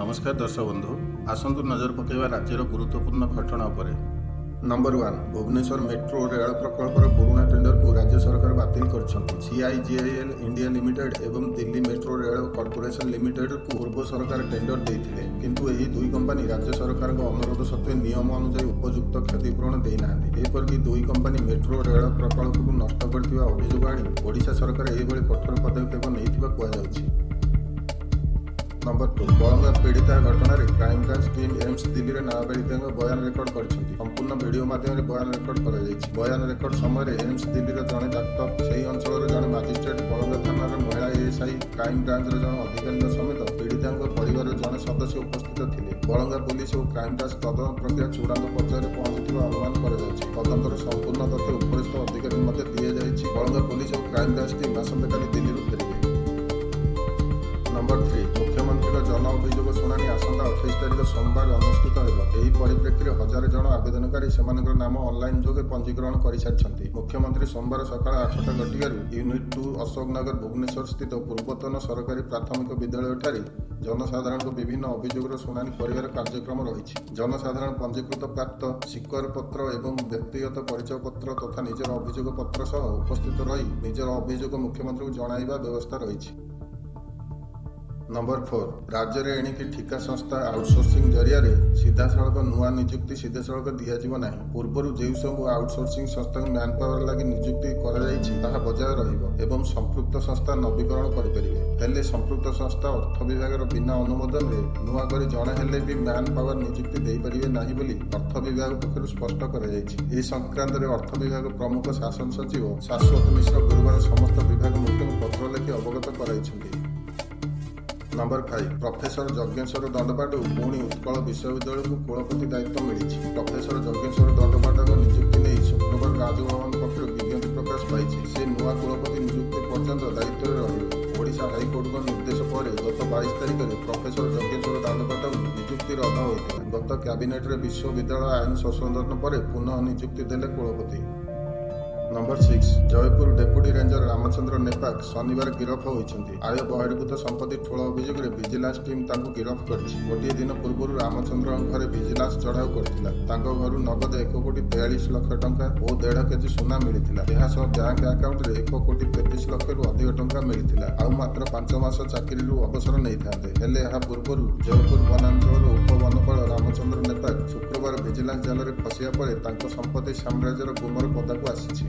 ନମସ୍କାର ଦର୍ଶକ ବନ୍ଧୁ, ଆସନ୍ତୁ ନଜର ପକାଇବା ରାଜ୍ୟର ଗୁରୁତ୍ୱପୂର୍ଣ୍ଣ ଘଟଣା ଉପରେ। ନମ୍ବର 1, ଭୁବନେଶ୍ୱର ମେଟ୍ରୋ ରେଳ ପ୍ରକଳ୍ପର ପୁରୁଣା ଟେଣ୍ଡରକୁ ରାଜ୍ୟ ସରକାର ବାତିଲ କରିଛନ୍ତି। ସିଆଇଜିଆଇଏଲ୍ ଇଣ୍ଡିଆ ଲିମିଟେଡ୍ ଏବଂ ଦିଲ୍ଲୀ ମେଟ୍ରୋ ରେଳ କର୍ପୋରେସନ ଲିମିଟେଡ୍କୁ ପୂର୍ବ ସରକାର ଟେଣ୍ଡର ଦେଇଥିଲେ। କିନ୍ତୁ ଏହି ଦୁଇ କମ୍ପାନୀ ରାଜ୍ୟ ସରକାରଙ୍କ ଅନୁରୋଧ ସତ୍ତ୍ୱେ ନିୟମ ଅନୁଯାୟୀ ଉପଯୁକ୍ତ କ୍ଷତିପୂରଣ ଦେଇନାହାନ୍ତି। ଏପରିକି ଦୁଇ କମ୍ପାନୀ ମେଟ୍ରୋ ରେଳ ପ୍ରକଳ୍ପକୁ ନଷ୍ଟ କରିଥିବା ଅଭିଯୋଗ ଆଣି ଓଡ଼ିଶା ସରକାର ଏହିଭଳି କଠୋର ପଦକ୍ଷେପ ନେଇଥିବା କୁହାଯାଉଛି। ନମ୍ବର 2, ବଳଙ୍ଗା ପୀଡ଼ିତା ଘଟଣାରେ କ୍ରାଇମବ୍ରାଞ୍ଚ ଟିମ୍ ଏମ୍ସ ଦିଲ୍ଲୀରେ ନାବାଳିକାଙ୍କ ବୟାନ ରେକର୍ଡ କରିଛନ୍ତି। ସମ୍ପୂର୍ଣ୍ଣ ଭିଡିଓ ମାଧ୍ୟମରେ ବୟାନ ରେକର୍ଡ କରାଯାଇଛି। ବୟାନ ରେକର୍ଡ ସମୟରେ ଏମ୍ସ ଦିଲ୍ଲୀର ଜଣେ ଡାକ୍ତର, ସେହି ଅଞ୍ଚଳର ଜଣେ ମାଜିଷ୍ଟ୍ରେଟ୍, ବଳଙ୍ଗା ଥାନାର ମହିଳା ଏଏସ୍ଆଇ, କ୍ରାଇମବ୍ରାଞ୍ଚର ଜଣେ ଅଧିକାରୀଙ୍କ ସମେତ ପୀଡ଼ିତାଙ୍କ ପରିବାରର ଜଣେ ସଦସ୍ୟ ଉପସ୍ଥିତ ଥିଲେ। ବଳଙ୍ଗା ପୋଲିସ ଓ କ୍ରାଇମବ୍ରାଞ୍ଚ ତଦନ୍ତ ପ୍ରକ୍ରିୟା ଚୂଡ଼ାନ୍ତ ପର୍ଯ୍ୟାୟରେ ପହଞ୍ଚିଥିବା ଅନୁମାନ କରାଯାଉଛି। ତଦନ୍ତର ସମ୍ପୂର୍ଣ୍ଣ ତଥ୍ୟ ଉପରିସ୍ଥ ଅଧିକାରୀଙ୍କୁ ମଧ୍ୟ ଦିଆଯାଇଛି। ବଳଙ୍ଗା ପୋଲିସ ଓ କ୍ରାଇମବ୍ରାଞ୍ଚ ଟିମ୍ ଆସନ୍ତାକାଲି ଦିଲ୍ଲୀରୁ ଫେରିବେ। ନମ୍ବର 3, ମୁଖ୍ୟମନ୍ତ୍ରୀଙ୍କ ଜନ ଅଭିଯୋଗ ଶୁଣାଣି ଆସନ୍ତା 28 ତାରିଖ ସୋମବାର ଅନୁଷ୍ଠିତ ହେବ। ଏହି ପରିପ୍ରେକ୍ଷୀରେ 1000 ଜଣ ଆବେଦନକାରୀ ସେମାନଙ୍କର ନାମ ଅନଲାଇନ୍ ଯୋଗେ ପଞ୍ଜୀକରଣ କରିସାରିଛନ୍ତି। ମୁଖ୍ୟମନ୍ତ୍ରୀ ସୋମବାର ସକାଳ 8ଟା ଘଟିକାରୁ ୟୁନିଟ୍ 2, ଅଶୋକନଗର, ଭୁବନେଶ୍ୱର ସ୍ଥିତ ପୂର୍ବତନ ସରକାରୀ ପ୍ରାଥମିକ ବିଦ୍ୟାଳୟଠାରେ ଜନସାଧାରଣଙ୍କ ବିଭିନ୍ନ ଅଭିଯୋଗର ଶୁଣାଣି କରିବାର କାର୍ଯ୍ୟକ୍ରମ ରହିଛି। ଜନସାଧାରଣ ପଞ୍ଜୀକୃତ ପ୍ରାପ୍ତ ସ୍ୱୀକାର ପତ୍ର ଏବଂ ବ୍ୟକ୍ତିଗତ ପରିଚୟ ପତ୍ର ତଥା ନିଜର ଅଭିଯୋଗ ପତ୍ର ସହ ଉପସ୍ଥିତ ରହି ନିଜର ଅଭିଯୋଗ ମୁଖ୍ୟମନ୍ତ୍ରୀଙ୍କୁ ଜଣାଇବା ବ୍ୟବସ୍ଥା ରହିଛି। ନମ୍ବର 4, ରାଜ୍ୟରେ ଏଣିକି ଠିକା ସଂସ୍ଥା, ଆଉଟସୋର୍ସିଂ ଜରିଆରେ ସିଧାସଳଖ ନୂଆ ନିଯୁକ୍ତି ସିଧାସଳଖ ଦିଆଯିବ ନାହିଁ। ପୂର୍ବରୁ ଯେଉଁ ସବୁ ଆଉଟସୋର୍ସିଂ ସଂସ୍ଥାକୁ ମ୍ୟାନ୍ ପାୱାର ଲାଗି ନିଯୁକ୍ତି କରାଯାଇଛି, ତାହା ବଜାୟ ରହିବ ଏବଂ ସମ୍ପୃକ୍ତ ସଂସ୍ଥା ନବୀକରଣ କରିପାରିବେ। ହେଲେ ସମ୍ପୃକ୍ତ ସଂସ୍ଥା ଅର୍ଥ ବିଭାଗର ବିନା ଅନୁମୋଦନରେ ନୂଆ କରି ଜଣେ ହେଲେ ବି ମ୍ୟାନ୍ ପାୱାର ନିଯୁକ୍ତି ଦେଇପାରିବେ ନାହିଁ ବୋଲି ଅର୍ଥ ବିଭାଗ ପକ୍ଷରୁ ସ୍ପଷ୍ଟ କରାଯାଇଛି। ଏ ସଂକ୍ରାନ୍ତରେ ଅର୍ଥ ବିଭାଗ ପ୍ରମୁଖ ଶାସନ ସଚିବ ଶାଶ୍ୱତ ମିଶ୍ର ଗୁରୁବାର ସମସ୍ତ ବିଭାଗ ମୁଖ୍ୟଙ୍କୁ ପତ୍ର ଲେଖି ଅବଗତ କରାଇଛନ୍ତି। ନମ୍ବର 5, ପ୍ରଫେସର ଯଜ୍ଞେଶ୍ୱର ଦଣ୍ଡପାଟକୁ ପୁଣି ଉତ୍କଳ ବିଶ୍ୱବିଦ୍ୟାଳୟକୁ କୁଳପତି ଦାୟିତ୍ୱ ମିଳିଛି। ପ୍ରଫେସର ଯଜ୍ଞେଶ୍ୱର ଦଣ୍ଡପାଟଙ୍କ ନିଯୁକ୍ତି ନେଇ ଶୁକ୍ରବାର ରାଜଭବନ ପକ୍ଷରୁ ବିଜ୍ଞପ୍ତି ପ୍ରକାଶ ପାଇଛି। ସେ ନୂଆ କୁଳପତି ନିଯୁକ୍ତି ପର୍ଯ୍ୟନ୍ତ ଦାୟିତ୍ୱରେ ରହିବେ। ଓଡ଼ିଶା ହାଇକୋର୍ଟଙ୍କ ନିର୍ଦ୍ଦେଶ ପରେ ଗତ 22 ତାରିଖରେ ପ୍ରଫେସର ଯଜ୍ଞେଶ୍ୱର ଦଣ୍ଡପାଟଙ୍କୁ ନିଯୁକ୍ତି ରଦ୍ଦ ହୋଇଥିଲା। ଗତ କ୍ୟାବିନେଟରେ ବିଶ୍ୱବିଦ୍ୟାଳୟ ଆଇନ ସଂଶୋଧନ ପରେ ପୁନଃ ନିଯୁକ୍ତି ଦେଲେ କୁଳପତି। Number 6, Jeypore deputy ranger Ramachandra Nepak ଶନିବାର ଗିରଫ ହୋଇଛନ୍ତି। ଆୟ ବହିର୍ଭୂତ ସମ୍ପତ୍ତି ଠୁଳ ଅଭିଯୋଗରେ ଭିଜିଲାନ୍ସ ଟିମ୍ ତାଙ୍କୁ ଗିରଫ କରିଛି। ଗୋଟିଏ ଦିନ ପୂର୍ବରୁ ରାମଚନ୍ଦ୍ରଙ୍କ ଘରେ ଭିଜିଲାନ୍ସ ଚଢ଼ାଉ କରିଥିଲା। ତାଙ୍କ ଘରୁ ନଗଦ 1 କୋଟି 43 ଲକ୍ଷ ଟଙ୍କା ଓ 1.5 କେଜି ସୁନା ମିଳିଥିଲା। ଏହାସହ ବ୍ୟାଙ୍କ ଆକାଉଣ୍ଟରେ 1 କୋଟି 33 ଲକ୍ଷରୁ ଅଧିକ ଟଙ୍କା ମିଳିଥିଲା। ଆଉ ମାତ୍ର 5 ମାସ ଚାକିରିରୁ ଅବସର ନେଇଥାନ୍ତେ। ହେଲେ ଏହା ପୂର୍ବରୁ ଜୟପୁର ବନାଞ୍ଚଳର ଉପବନପାଳ ରାମଚନ୍ଦ୍ର ନେପାକ ଶୁକ୍ରବାର ଭିଜିଲାନ୍ସ ଜାଲରେ ଫସିବା ପରେ ତାଙ୍କ ସମ୍ପତ୍ତି ସାମ୍ରାଜ୍ୟର ଗୁମର ପଦାକୁ ଆସିଛି।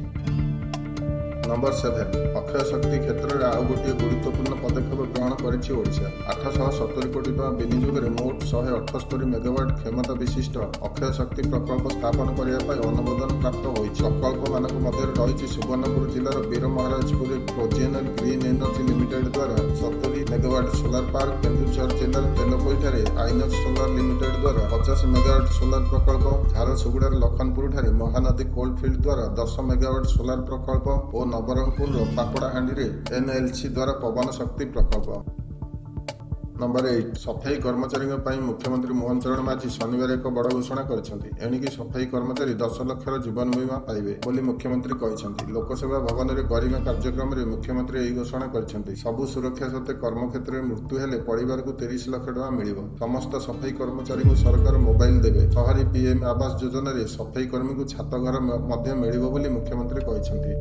ନମ୍ବର 7, ଅକ୍ଷୟ ଶକ୍ତି କ୍ଷେତ୍ରରେ ଆଉ ଗୋଟିଏ ଗୁରୁତ୍ୱପୂର୍ଣ୍ଣ ପଦକ୍ଷେପ ଗ୍ରହଣ କରିଛି ଓଡ଼ିଶା। 870 କୋଟି ଟଙ୍କା ବିନିଯୋଗରେ ମୋଟ 178 ମେଗାୱାଟ କ୍ଷମତା ବିଶିଷ୍ଟ ଅକ୍ଷୟ ଶକ୍ତି ପ୍ରକଳ୍ପ ସ୍ଥାପନ କରିବା ପାଇଁ ଅନୁମୋଦନ ପ୍ରାପ୍ତ ହୋଇଛି। ପ୍ରକଳ୍ପମାନଙ୍କ ମଧ୍ୟରେ ରହିଛି ସୁବର୍ଣ୍ଣପୁର ଜିଲ୍ଲାର ବୀରମହାରାଜପୁରରେ ପ୍ରୋଜିଏନଲ ଗ୍ରୀନ୍ ଏନର୍ଜି ଲିମିଟେଡ୍ ଦ୍ୱାରା 70 ମେଗାୱାଟ ସୋଲାର ପାର୍କ, କେନ୍ଦୁଝର ଜିଲ୍ଲାର ତେଲକୋଇଠାରେ ଆଇନକ୍ସ ସୋଲାର ଲିମିଟେଡ୍ ଦ୍ୱାରା 50 ମେଗାୱାଟ ସୋଲାର ପ୍ରକଳ୍ପ, ଝାରସୁଗୁଡ଼ାର ଲଖନପୁରଠାରେ ମହାନଦୀ କୋଲଫିଲ୍ଡ ଦ୍ୱାରା 10 ମେଗାୱାଟ ସୋଲାର ପ୍ରକଳ୍ପ ଓ ନବରଙ୍ଗପୁରର ପାପଡ଼ାହାଣ୍ଡିରେ ଏନ୍ଏଲ୍ସି ଦ୍ୱାରା ପବନ ଶକ୍ତି ପ୍ରକଳ୍ପ। ନମ୍ବର 8, ସଫେଇ କର୍ମଚାରୀଙ୍କ ପାଇଁ ମୁଖ୍ୟମନ୍ତ୍ରୀ ମୋହନ ଚରଣ ମାଝୀ ଶନିବାର ଏକ ବଡ଼ ଘୋଷଣା କରିଛନ୍ତି। ଏଣିକି ସଫେଇ କର୍ମଚାରୀ 10 ଲକ୍ଷର ଜୀବନ ବୀମା ପାଇବେ ବୋଲି ମୁଖ୍ୟମନ୍ତ୍ରୀ କହିଛନ୍ତି। ଲୋକସେବା ଭବନରେ ଗରିମା କାର୍ଯ୍ୟକ୍ରମରେ ମୁଖ୍ୟମନ୍ତ୍ରୀ ଏହି ଘୋଷଣା କରିଛନ୍ତି। ସବୁ ସୁରକ୍ଷା ସତ୍ତ୍ୱେ କର୍ମକ୍ଷେତ୍ରରେ ମୃତ୍ୟୁ ହେଲେ ପରିବାରକୁ 30 ଲକ୍ଷ ଟଙ୍କା ମିଳିବ। ସମସ୍ତ ସଫେଇ କର୍ମଚାରୀଙ୍କୁ ସରକାର ମୋବାଇଲ ଦେବେ। ସହରୀ ପିଏମ୍ ଆବାସ ଯୋଜନାରେ ସଫେଇ କର୍ମୀଙ୍କୁ ଛାତ ଘର ମଧ୍ୟ ମିଳିବ ବୋଲି ମୁଖ୍ୟମନ୍ତ୍ରୀ କହିଛନ୍ତି।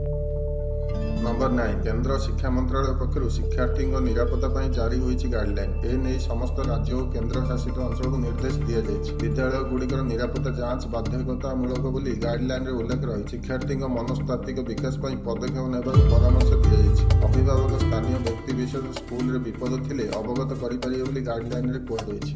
ନମ୍ବର 9, କେନ୍ଦ୍ର ଶିକ୍ଷା ମନ୍ତ୍ରାଳୟ ପକ୍ଷରୁ ଶିକ୍ଷାର୍ଥୀଙ୍କ ନିରାପତ୍ତା ପାଇଁ ଜାରି ହୋଇଛି ଗାଇଡଲାଇନ୍। ଏ ନେଇ ସମସ୍ତ ରାଜ୍ୟ ଓ କେନ୍ଦ୍ର ଶାସିତ ଅଞ୍ଚଳକୁ ନିର୍ଦ୍ଦେଶ ଦିଆଯାଇଛି। ବିଦ୍ୟାଳୟଗୁଡ଼ିକର ନିରାପତ୍ତା ଯାଞ୍ଚ ବାଧ୍ୟତାମୂଳକ ବୋଲି ଗାଇଡଲାଇନରେ ଉଲ୍ଲେଖ ରହିଛି। ଶିକ୍ଷାର୍ଥୀଙ୍କ ମନସ୍ତାତ୍ତ୍ୱିକ ବିକାଶ ପାଇଁ ପଦକ୍ଷେପ ନେବାକୁ ପରାମର୍ଶ ଦିଆଯାଇଛି। ଅଭିଭାବକ, ସ୍ଥାନୀୟ ବ୍ୟକ୍ତିବିଶେଷ ସ୍କୁଲରେ ବିପଦ ଥିଲେ ଅବଗତ କରିପାରିବେ ବୋଲି ଗାଇଡଲାଇନରେ କୁହାଯାଇଛି।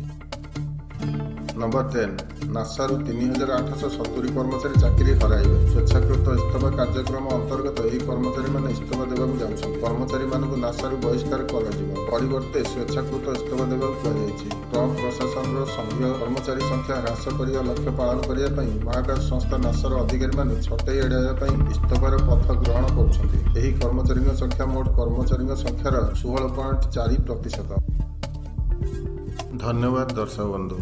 ନମ୍ବର 10, ନାସାରୁ 3870 କର୍ମଚାରୀ ଚାକିରି ହରାଇବେ। ସ୍ୱେଚ୍ଛାକୃତ ଇସ୍ତଫା କାର୍ଯ୍ୟକ୍ରମ ଅନ୍ତର୍ଗତ ଏହି କର୍ମଚାରୀମାନେ ଇସ୍ତଫା ଦେବାକୁ ଯାଉଛନ୍ତି। କର୍ମଚାରୀମାନଙ୍କୁ ନାସାରୁ ବହିଷ୍କାର କରାଯିବ ପରିବର୍ତ୍ତେ ସ୍ୱେଚ୍ଛାକୃତ ଇସ୍ତଫା ଦେବାକୁ କୁହାଯାଇଛି। ଟ୍ରମ୍ପ ପ୍ରଶାସନର ସଂଘୀୟ କର୍ମଚାରୀ ସଂଖ୍ୟା ହ୍ରାସ କରିବା ଲକ୍ଷ୍ୟ ପାଳନ କରିବା ପାଇଁ ମହାକାଶ ସଂସ୍ଥା ନାସାର ଅଧିକାରୀମାନେ ଛଟେଇ ଏଡ଼ାଇବା ପାଇଁ ଇସ୍ତଫାର ପଥ ଗ୍ରହଣ କରୁଛନ୍ତି। ଏହି କର୍ମଚାରୀଙ୍କ ସଂଖ୍ୟା ମୋଟ କର୍ମଚାରୀଙ୍କ ସଂଖ୍ୟାର 16.4%। ଧନ୍ୟବାଦ ଦର୍ଶକ ବନ୍ଧୁ।